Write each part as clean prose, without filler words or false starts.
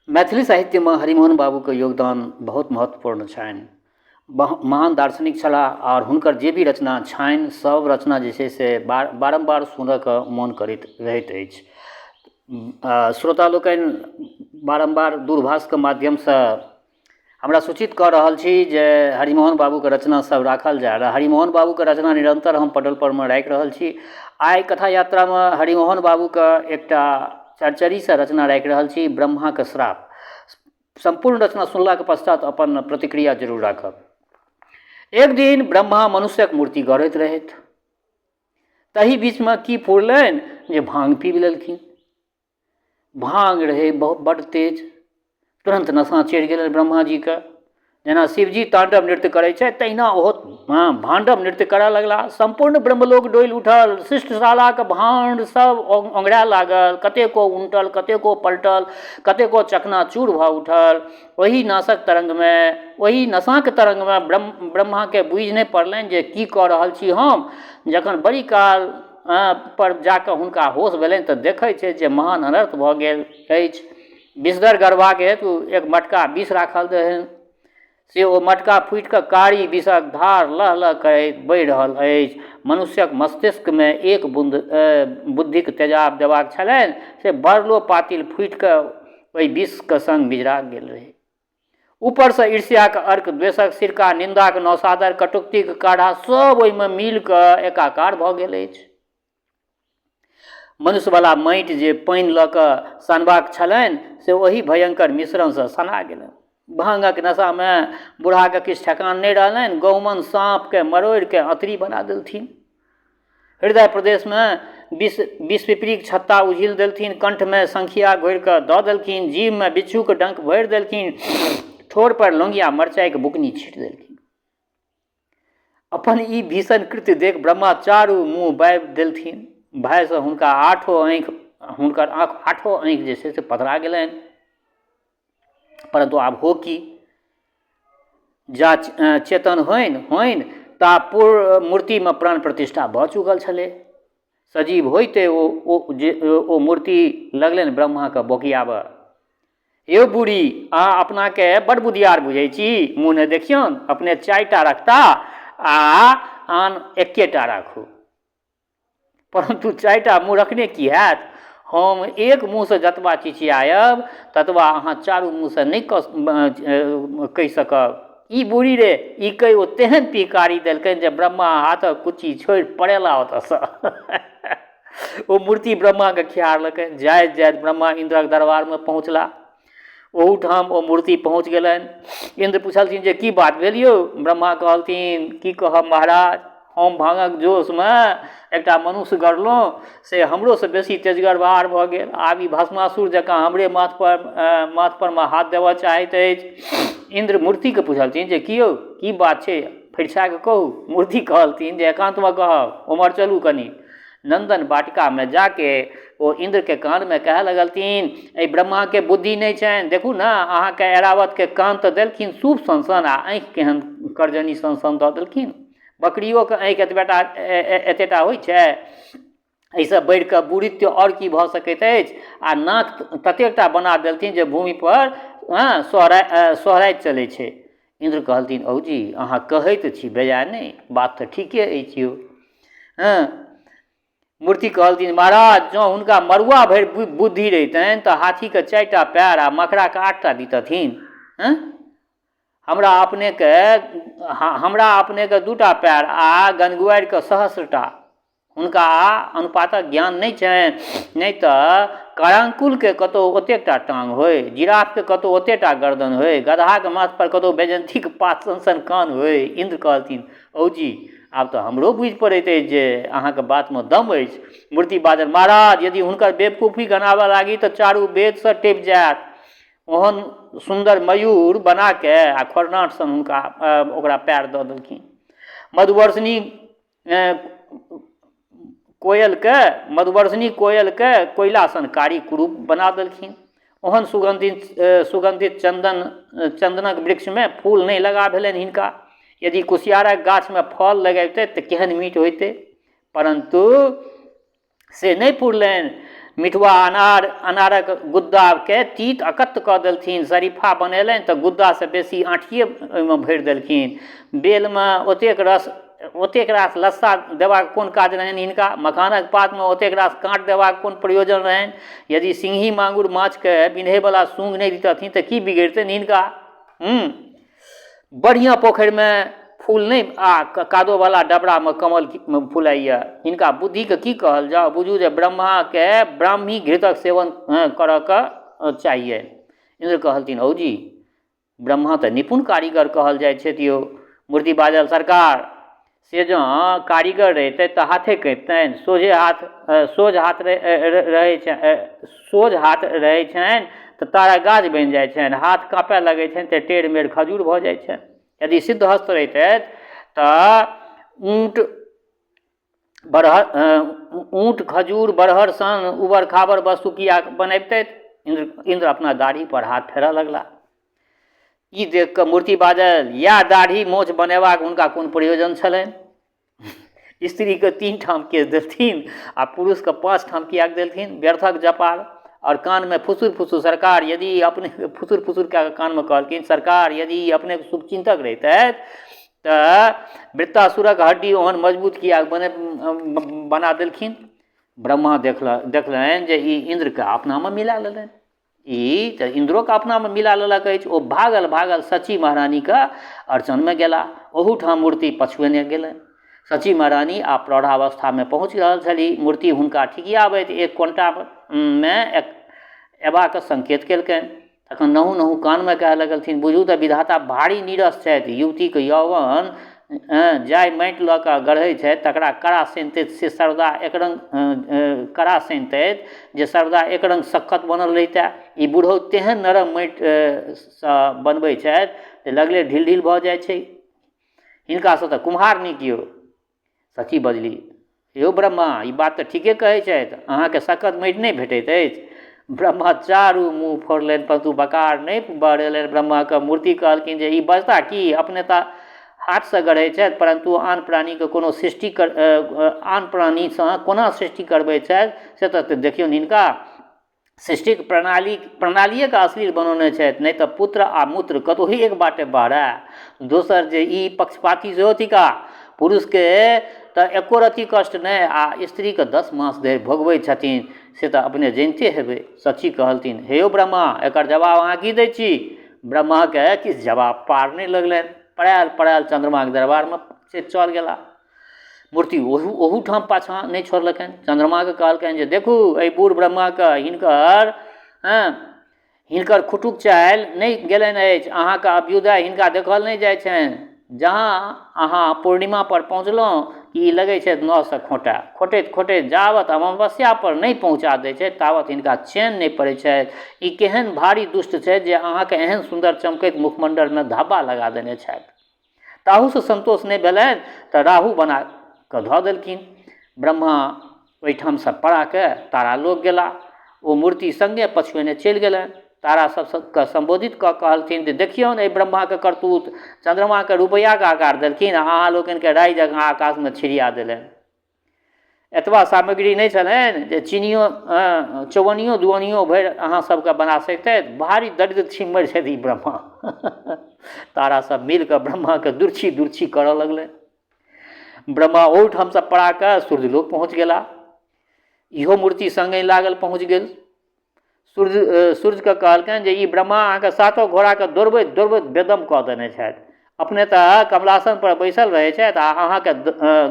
मैथिली साहित्यमे हरिमोहन बाबूके योगदान बहुत महत्वपूर्ण छनि। महान दार्शनिक छलाह आओर हुनकर जे भी रचना छनि सब रचना जे छै से बारम्बार सुनऽके मोन करैत रहैत अछि। श्रोता लोकनि बारम्बार दूरभाषके माध्यमसँ हमरा सूचित कऽ रहल छी जे हरिमोहन बाबूके रचना सब राखल जाय। हरिमोहन बाबूके रचना निरन्तर हम पटल परमे राखि रहल छी। आइ कथा यात्रामे हरिमोहन बाबूके एकटा चरचरीसँ रचना राखि रहल छी, ब्रह्माके श्राप। सम्पूर्ण रचना सुनलाके पश्चात अपन प्रतिक्रिया जरूर राखब। एक दिन ब्रह्मा मनुष्यक मूर्ति गढ़ैत रहथि। तही बीचमे की फुरलनि जे भाङ्ग पीबि लेलखिन। भाङ्ग रहै बहुत बड्ड तेज, तुरन्त नशा चढ़ि गेलनि ब्रह्माजीके। जेना शिवजी ताण्डव नृत्य करै छथि तहिना ओहो भाण्डव नृत्य करऽ लगला। सम्पूर्ण ब्रह्मलोक डोलि उठल, शिष्टशालाके भाण्ड सब ओंघराए लागल, कतेको उनटल, कतेको पलटल, कतेको चकनाचूर भऽ उठल। ओहि नाशक तरङ्गमे, ओहि नशाके तरङ्गमे ब्रह्माके बुझि नहि पड़लनि जे की कऽ रहल छी हम। जखन बड़ी काल पर जाकऽ हुनका होश भेलनि तऽ देखै छथि जे महान अनर्थ भऽ गेल अछि। विषधर गढ़बाक हेतु एक मटका विष राखल रहनि, से ओ मटका फूटिकऽ कारी विषक धार लह लह करैत बहि रहल अछि। मनुष्यक मस्तिष्कमे एक बून्द बुद्धिक तेजाब देबाक छलनि, से भरलो पातिल फूटिकऽ ओहि विषके सङ्ग मिझरा गेल रहै। ऊपरसँ ईर्ष्याक अर्क, द्वेषक सिरका, निन्दाक नौसादर, कटुक्तिक काढ़ा सब ओहिमे मिल कऽ एकाकार भऽ गेल अछि। मनुष्यवला माटि जे पानि लऽ कऽ सनबाक छलनि से ओहि भयङ्कर मिश्रणसँ सना गेलनि। भाँगक नशामे बूढ़ाके किछु ठेकान नहि रहलनि, गहुमन साँपके मरोड़िके अँतरी बना देलथिन। हृदय प्रदेशमे विष पिपरीक छत्ता उझिल देलथिन, कण्ठमे संखिया घोरिकऽ दऽ देलखिन, जीभमे बिच्छूके डङ्क भरि देलखिन, ठोरपर लौङ्गिया मरचाइके बुकनी छीटि देलखिन। अपन ई भीषण कृत्य देख ब्रह्मा चारू मुँह बाबि देलथिन। भयसँ हुनका आठो आँखि हुनकर आठो आँखि जे छै से पथरा गेलनि। परन्तु आब हो की? जा चेतन होइन होइन ता पूर्व मूर्तिमे प्राण प्रतिष्ठा भऽ चुकल छलै। सजीव होइते ओ ओ जे ओ मूर्ति लगलनि ब्रह्माके बोकियाबऽ, यौ बूढ़ी, अहाँ अपनाके बड्ड बुधियार बुझै छी, मुँह ने देखियौन, अपने 4टा रखता आ आन एकेटा राखू। परन्तु 4टा मुँह रखने की हैत? हम एक मुँहसँ जतबा चिचियायब ततबा अहाँ चारू मुँहसँ नहि कहि सकब। ई बूढ़ी रे, ई कहि ओ तेहन पिहकारी देलकनि जे ब्रह्मा हाथक कुच्ची छोड़ि पड़ेला ओतऽसँ। ओ मूर्ति ब्रह्माके खिहारलकनि। जाइत जाइत ब्रह्मा इन्द्रक दरबारमे पहुँचला। ओहूठाम ओ मूर्ति पहुँच गेलनि। इन्द्र पुछलथिन जे की बात भेल यौ? ब्रह्मा कहलथिन, की कहब महाराज, हम भाँगक जोशमे एकटा मनुष्य गढ़लहुँ से हमरोसँ बेसी तेजगर बाहर भऽ गेल। आब ई भस्मासुर जकाँ हमरे माथपरमे हाथ देबऽ चाहैत अछि। इन्द्र मूर्तिके पुछलथिन जे की यौ, की बात छै, फरिछा कऽ कहू। मूर्ति कहलथिन जे एकान्तमे कहब, ओम्हर चलू कनी। नन्दन वाटिकामे जाके ओ इन्द्रके कानमे कहऽ लगलथिन, एहि ब्रह्माके बुद्धि नहि छनि, देखू ने अहाँके ऐरावतके कान तऽ देलखिन सूप सन सन आ आँखि केहन करजनी सन सन दऽ देलखिन। बकरियोके आँखि एतबेटा एतेटा होइ छै? एहिसँ बढ़िकऽ बुरित्व आओर की भऽ सकैत अछि? आ नाक ततेकटा बना देलथिन जे भूमिपर सोहराइत चलै छै। इन्द्र कहलथिन, औजी, अहाँ कहैत छी बेजाय नहि, बात तऽ ठीके अछि यौ। हँ, मूर्ति कहलथिन, महाराज, जँ हुनका मड़ुआ भरि बुद्धि रहितनि तऽ हाथीके 4टा पएर आ मकड़ाके 8टा दितथिन। हँ, हमरा अपनेके 2टा पएर आ गनगुआरिके सहस्रटा। हुनका अनुपातक ज्ञान नहि छनि, नहि तऽ करांकुलके कतहु ओतेकटा टाँग होइ, जिराफके कतहु ओतेकटा गर्दन होइ, गदहाके माथपर कतहु वैजयन्तीके पात सन सन कान होइ। इन्द्र कहलथिन, औजी, आब तऽ हमरो बुझि पड़ैत अछि जे अहाँके बातमे दम अछि। मूर्ति बाजल, महाराज, यदि हुनकर बेवकूफी गनाबऽ लागी तऽ चारू वेदसँ टपि जायत। ओहन सुन्दर मयूर बनाके आ खोरनाठ सन हुनका ओकरा पएर दऽ देलखिन। मधुवर्षिनी कोयलके कोयला सन कारी कुरूप बना देलखिन। ओहन सुगन्धित चन्दनक वृक्षमे फूल नहि लगा भेलनि हिनका। यदि कुसियारक गाछमे फल लगबितथि तऽ केहन मीठ होइतै, परन्तु से नहि पुरलनि। मिठुआ अनार अनारक गुद्दाके तीत अकत्त कऽ देलथिन। शरीफा बनेलनि तऽ गुद्दासँ बेसी आँठिए ओहिमे भरि देलखिन। बेलमे ओतेक रस ओतेक रास लस्सा देबाक कोन काज रहनि हिनका? मखानक पातमे ओतेक रास काँट देबाक कोन प्रयोजन रहनि? यदि सिंगही मांगुर माछके बिन्हैवला सूँग नहि दितथिन तऽ की बिगड़ितनि हिनका? हूँ बढ़िआँ पोखरिमे फूल नहि आ कादोवला डबरामे कमल फुलाइए। हिनका बुद्धिके की कहल जाउ? बुझू जे ब्रह्माके ब्राह्मी घृतक सेवन करऽके चाहियनि। इन्द्र कहलथिन औजी ब्रह्मा तऽ निपुण कारीगर कहल जाइ छथि यौ। मूर्ति बाजल सरकार से जँ कारीगर रहितथि तऽ हाथे कँपितनि। सोझे हाथ सोझ हाथ रहै छै सोझ हाथ रहै छनि तऽ तारा गाछ बनि जाइ छनि। हाथ काँपय लगै छनि तऽ टेढ़ मेढ़ खजूर भऽ जाइ छनि। यदि सिद्धहस्त रहितथि तऽ ऊँट बरहर ऊँट खजूर बरहर सन उबर खाबर वस्तु किएक बनबितथि? इन्द्र इन्द्र अपना दाढ़ीपर हाथ फेरऽ लगला। ई देख कऽ मूर्ति बाजल, इएह दाढ़ी मोछ बनेबाक हुनका कोन प्रयोजन छलनि? स्त्रीके 3 ठाम केश देलथिन आ पुरुषके 5 ठाम किएक देलथिन? व्यर्थक जपाल। आओर कानमे फुसुर फुसुर सरकार यदि अपने फुसुर फुसुर कए कऽ कानमे कहलखिन, सरकार यदि अपनेके शुभचिन्तक रहितथि तऽ वृत्तासुरक हड्डी ओहन मजबूत किएक बने बना देलखिन? ब्रह्मा देखलनि जे ई इन्द्रके अपनामे मिला लेलनि। ई तऽ इन्द्रोके अपनामे मिला लेलक अछि। ओ भागल भागल शची महारानीके अड़चनमे गेला। ओहूठाम मूर्ति पछुएने गेलनि। शची महारानी आब प्रौढ़ावस्थामे पहुँचि रहल छलीह। मूर्ति हुनका ठिकियाबैत एक कोनटामे अयबाक संकेत केलकनि। तखन नहु नहु कानमे कहऽ लगलथिन, बुझू तऽ विधाता भारी नीरस छथि। युवतीक यौवन जाहि माटि लऽ कऽ गढ़ै छथि तकरा कड़ा सनितैत से सर्वदा एक रङ्ग कड़ा सनितैत जे सर्वदा एक रङ्ग सक्कत बनल रहितए। ई बुढ़उ तेहन नरम माटिसँ बनबै छथि जे लगले ढील ढील भऽ जाइ छै। हिनकासँ तऽ कुम्हार नीक यौ। शची बजली, यौ ब्रह्मा, ई बात तऽ ठीके कहै छथि, अहाँके सक्कत माटि नहि भेटैत अछि। ब्रह्मा चारू मुँह फोड़लनि, परन्तु बकार नहि बहरेलनि। ब्रह्माके मूर्ति कहलखिन जे ई बजता की, अपने तऽ हाथसँ गढ़ै छथि, परन्तु आन प्राणीके कोनो सृष्टि कर आन प्राणीसँ कोना सृष्टि करबै छथि से तऽ देखियौन हिनका सृष्टिक प्रणाली प्रणालिएके अश्लील बनौने छथि, नहि तऽ पुत्र आ मूत्र कतहु एक बाटे बहराए। दोसर जे ई पक्षपाती सेहो थिकाह, पुरुषके तऽ एको रत्ती कष्ट नहि आ स्त्रीके 10 मास धरि भोगबै छथिन, से तऽ अपने जनिते हेबै। शची कहलथिन, हे यौ ब्रह्मा, एकर जवाब अहाँ की दै छी? ब्रह्माके किछु जवाब पार नहि लगलनि। पड़ायल पड़ायल चन्द्रमाके दरबारमे से चल गेला। मूर्ति ओहू ओहूठाम पाछाँ नहि छोड़लकनि। चन्द्रमाके कहलकनि जे देखू एहि बूढ़ ब्रह्माके हिनकर हँ हिनकर खुटुक चालि नहि गेलनि अछि। अहाँके अभ्युदय हिनका देखल नहि जाइ छनि। जहाँ अहाँ पूर्णिमापर पहुँचलहुँ कि ई लगै छथि नहसँ खोँटय। खोँटैत खोँटैत जाबत अमावस्यापर नहि पहुँचा दै छथि ताबत हिनका चैन नहि पड़ै छथि। ई केहन भारी दुष्ट छथि जे अहाँके एहन सुन्दर चमकैत मुखमण्डलमे धब्बा लगा देने छथि। ताहूसँ सन्तोष नहि भेलनि तऽ राहु बना कऽ धऽ देलखिन। ब्रह्मा ओहिठामसँ पड़ा कऽ तारालोक गेला। ओ मूर्ति सङ्गे पछुएने चलि गेलनि। तारा सबके सम्बोधित कऽ कहलखिन जे देखियौन एहि ब्रह्माके करतूत, चन्द्रमाके रुपैआके आकार देलखिन आ अहाँ लोकनिके राइ जकाँ आकाशमे छिड़िया देलनि। एतबा सामग्री नहि छलनि जे चीनियो चौअनियो दुअनियो भरि अहाँ सबके बना सकितथि। भारी दरिद्र छिम्मरि छथि ई ब्रह्मा। तारा सब मिल कऽ ब्रह्माके दुर्छी दुर्छी करऽ लगलनि। ब्रह्मा ओहूठामसँ पड़ा कऽ सूर्यलोक पहुँच गेला। इहो मूर्ति सङ्गे लागल पहुँच गेल। सूर्य सूर्यके कहलकनि जे ई ब्रह्मा अहाँके सातो घोड़ाके दौड़बैत दौड़बैत बेदम कऽ देने छथि। अपने तऽ कमलासनपर बैसल रहै छथि आ अहाँके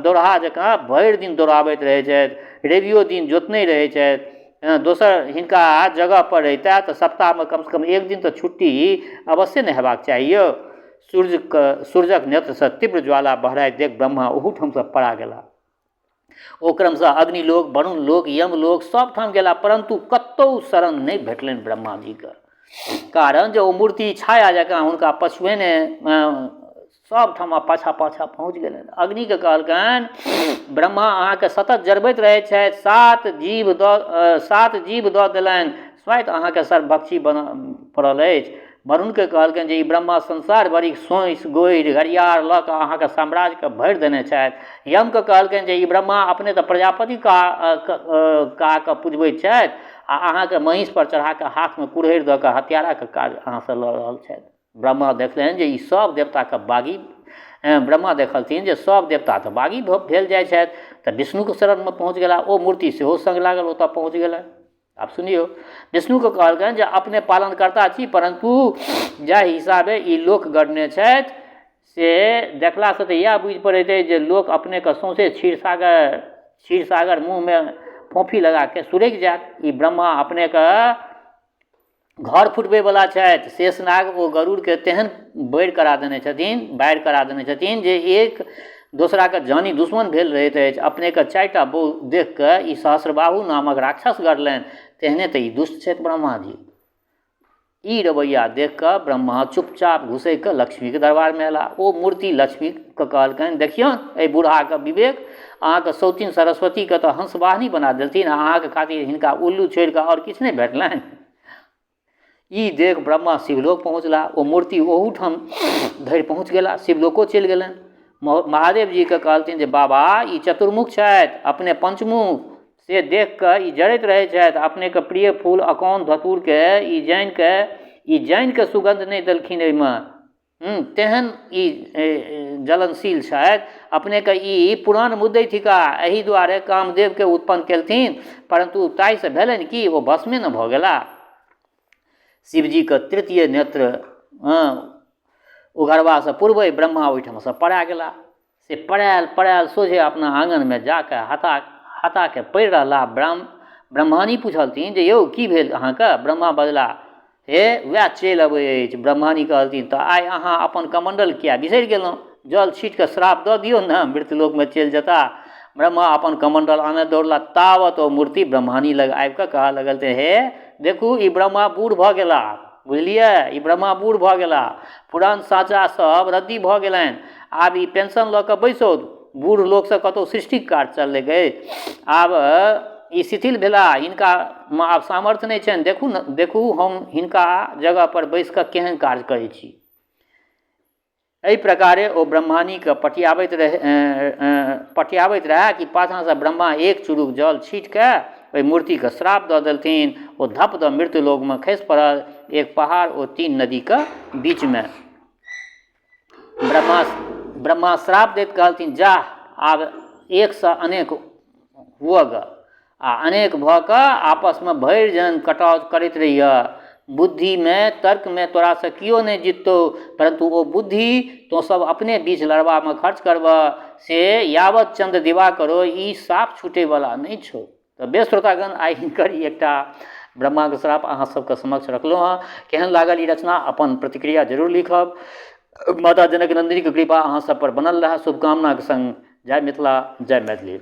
दौड़हा जकाँ भरि दिन दौड़ाबैत रहै छथि। रवियो दिन जोतने रहै छथि। दोसर हिनका जगहपर रहितै तऽ सप्ताहमे कमसँ कम एक दिन तऽ छुट्टी अवश्ये ने हेबाक चाही यौ। सूर्यके सूर्यक नेत्रसँ तीव्र ज्वाला बहराइत देख ब्रह्मा ओहूठामसँ पड़ा गेला। ओ क्रमशः अग्निलोक, वरुणलोक, यमलोक सब ठाम गेला, परन्तु कतहु शरण नहि भेटलनि ब्रह्माजीके। कारण जे ओ मूर्ति छाया जकाँ हुनका पछुएने सब ठाम पाछाँ पाछाँ पहुँच गेलनि। अग्निके कहलकनि, ब्रह्मा अहाँके सतत जरबैत रहै छथि, 7 जीव दऽ देलनि, स्वयं अहाँके सर्वभक्षी बनऽ पड़ल अछि। वरुणके कहलकनि जे ई ब्रह्मा संसार भरिक सोंसि गोरि गरियार लऽ कऽ अहाँके साम्राज्यके भरि देने छथि। यमके कहलकनि जे ई ब्रह्मा अपने तऽ प्रजापति कहा कऽ पुजबैत छथि आ अहाँके महीँसपर चढ़ा कऽ हाथमे कुरहड़ि दऽ कऽ हत्याराके काज अहाँसँ लऽ रहल छथि। ब्रह्मा देखलनि जे ई सभ देवताके बागी ब्रह्मा देखलथिन जे सभ देवता तऽ बागी भेल जाइ छथि तऽ विष्णुके शरणमे पहुँच गेला। ओ मूर्ति सेहो सङ्ग लागल ओतऽ पहुँच गेलनि। आब सुनियौ, विष्णुके कहलकनि जे अपने पालनकर्ता छी, परन्तु जाहि हिसाबे ई लोक गढ़ने छथि से देखलासँ तऽ इएह बुझि पड़ैत अछि जे लोक अपनेके सौँसे क्षीरसागर क्षीरसागर मुँहमे फोँफी लगाके सुरकि जायत। ई ब्रह्मा अपनेके घर फुटबैवला छथि। शेषनाग ओ गरुड़के तेहन बैर करा देने छथिन, बैर करा देने छथिन जे एक दोसराके जानी दुश्मन भेल रहैत अछि। अपनेके चारिटा बौह देखि कऽ ई सहस्रबाहु नामक राक्षस गढ़लनि, तेहने तऽ ई दुष्ट छथि ब्रह्माजी। ई रवैया देखि कऽ ब्रह्मा चुपचाप घुसकि कऽ लक्ष्मीके दरबारमे अयलाह। ओ मूर्ति लक्ष्मीके कहलकनि, देखियौन एहि बूढ़ाके विवेक, अहाँके सौतिन सरस्वतीके तऽ हंसवाहिनी बना देलथिन आ अहाँके खातिर हिनका उल्लू छोड़ि कऽ आओर किछु नहि भेटलनि। ई देख ब्रह्मा शिवलोक पहुँचला। ओ मूर्ति ओहूठाम धरि पहुँच गेला, शिवलोको चलि गेलनि। महादेव जीके कहलथिन जे बाबा ई चतुर्मुख छथि, अपने पंचमुख, से देख कऽ ई जरैत रहै छथि। अपनेके प्रिय फूल अकौन धतूरके ई जानिकऽ ई जानिकऽ सुगन्ध नहि देलखिन एहिमे, तेहन ई जलनशील छथि। अपनेके ई पुरान मुद्दै थिका, एहि दुआरे कामदेवके उत्पन्न केलथिन, परन्तु ताहिसँ भेलनि कि ओ भस्मे ने भऽ गेला। शिवजीके तृतीय नेत्र उघरबासँ पूर्वे ब्रह्मा ओहिठामसँ पड़ा गेला। से पड़ायल पड़ायल सोझे अपना आङनमे जा कऽ हता हताके पड़ि रहला। ब्रह्मानी पुछलथिन जे यौ की भेल अहाँके? ब्रह्मा बजला, हे वएह चलि अबै अछि। ब्रह्मानी कहलथिन, तऽ आइ अहाँ अपन कमण्डल किए बिसरि गेलहुँ? जल छीटि कऽ श्राप दऽ दियौ ने, मृत्युलोकमे चलि जेता। ब्रह्मा अपन कमण्डल आनय दौड़ला, तावत ओ मूर्ति ब्रह्मानी लग आबि कऽ कहऽ लगल, हे देखू ई ब्रह्मा बूढ़ भऽ गेला, बुझलियै, ई ब्रह्मा बूढ़ भऽ गेला, पुरान साँचा सब रद्दी भऽ गेलनि, आब ई पेंशन लऽ कऽ बैसौत। बूढ़ लोकसँ कतहु सृष्टिके काज चललै गे? आब ई शिथिल भेला, हिनकामे आब सामर्थ्य नहि छनि। देखू ने, देखू हम हिनका जगहपर बैसि कऽ केहन काज करै छी। एहि प्रकारे ओ ब्रह्मानीके पटियाबैत रहै पटियाबैत रहए कि पाछाँसँ ब्रह्मा एक चुरुक जल छीटिके ओहि मूर्तिके श्राप दऽ देलथिन। ओ धप दऽ मृत्युलोकमे खसि पड़ल, एक पहाड़ ओ तीन नदीके बीचमे। ब्रह्मा ब्रह्मा श्राप दैत कहलथिन, जाह आब एकसँ अनेक हुअ गऽ आ अनेक भऽ कऽ आपसमे भरि जन कटाव करैत रहिह। बुद्धिमे तर्कमे तोरासँ केओ नहि जिततौ, परन्तु ओ बुद्धि तोँ सब अपने बीच लड़बामे खर्च करबह से यावत चन्द्र दिवाकरो ई साफ छुटैवला नहि छौ। तऽ बेस श्रोतागण, आइ हिनकर ई एकटा ब्रह्माके श्राप अहाँ सबके समक्ष रखलहुँ हँ। केहन लागल ई रचना, अपन प्रतिक्रिया जरूर लिखब। माता जनक नन्दिनीके कृपा अहाँ सब पर बनल रहए, शुभकामनाके सङ्ग जय मिथिला, जय मैथिली।